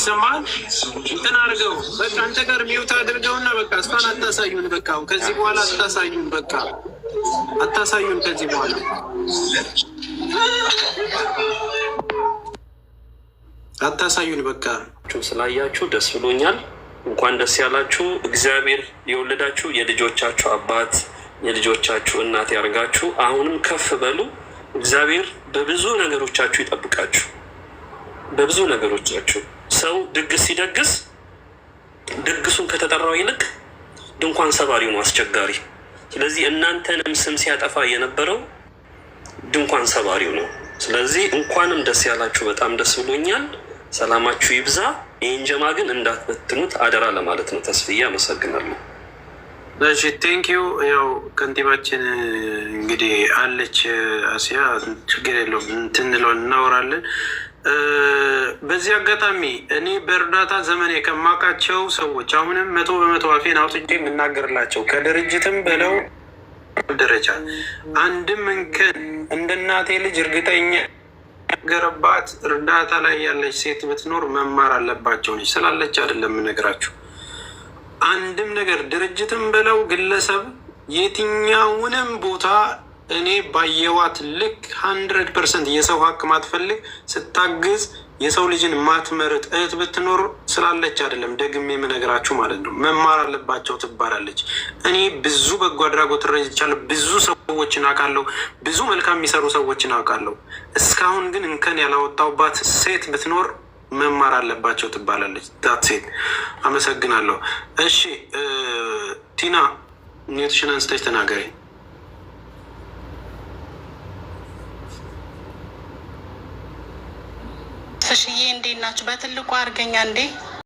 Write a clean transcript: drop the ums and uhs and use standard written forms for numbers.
ይሰማል። እንትን አድርገው በቃ አንተ ጋር mute አድርገውና በቃ እሷን አታሳዩን። በቃ አሁን ከዚህ በኋላ አታሳዩን። በቃ አታሳዩን። ከዚህ በኋላ አታሳዩን። በቃ ስላያችሁ ደስ ብሎኛል። እንኳን ደስ ያላችሁ። እግዚአብሔር የወለዳችሁ የልጆቻችሁ አባት የልጆቻችሁ እናት ያርጋችሁ። አሁንም ከፍ በሉ። እግዚአብሔር በብዙ ነገሮቻችሁ ይጠብቃችሁ። በብዙ ነገሮቻችሁ ሰው ድግስ ሲደግስ ድግሱን ከተጠራው ይልቅ ድንኳን ሰባሪው ነው አስቸጋሪ። ስለዚህ እናንተንም ስም ሲያጠፋ የነበረው ድንኳን ሰባሪው ነው። ስለዚህ እንኳንም ደስ ያላችሁ፣ በጣም ደስ ብሎኛል። ሰላማችሁ ይብዛ። ይህን ጀማ ግን እንዳትበትኑት አደራ ለማለት ነው። ተስፍዬ አመሰግናለሁ። እሺ፣ thank you። ያው ከንቲባችን እንግዲህ አለች አሲያ፣ ችግር የለውም እንትን እንለዋለን፣ እናወራለን። በዚህ አጋጣሚ እኔ በእርዳታ ዘመኔ ከማውቃቸው ሰዎች አሁንም 100% አፌን አውጥቼ የምናገርላቸው ከድርጅትም በለው ደረጃ አንድም እንከን እንደ እናቴ ልጅ እርግጠኛ ገረባት እርዳታ ላይ ያለች ሴት ብትኖር መማር አለባቸው ነች ስላለች አይደለም የምነግራችሁ። አንድም ነገር ድርጅትም በለው ግለሰብ የትኛውንም ቦታ እኔ ባየዋት ልክ 100% የሰው ሀቅ ማትፈልግ፣ ስታግዝ የሰው ልጅን ማትመርጥ እህት ብትኖር ስላለች አይደለም ደግሜ የምነግራችሁ ማለት ነው። መማር አለባቸው ትባላለች። እኔ ብዙ በጎ አድራጎት ረድቻለሁ። ብዙ ሰዎችን አውቃለሁ። ብዙ መልካም የሚሰሩ ሰዎችን አውቃለሁ። እስካሁን ግን እንከን ያላወጣውባት ሴት ብትኖር መማር አለባቸው ትባላለች። That's it። አመሰግናለሁ። እሺ ቲና፣ mute ሽን አንስተሽ ተናገሪ። ፍሽዬ እንዴት ናችሁ? በትልቁ አድርገኛ እንዴ።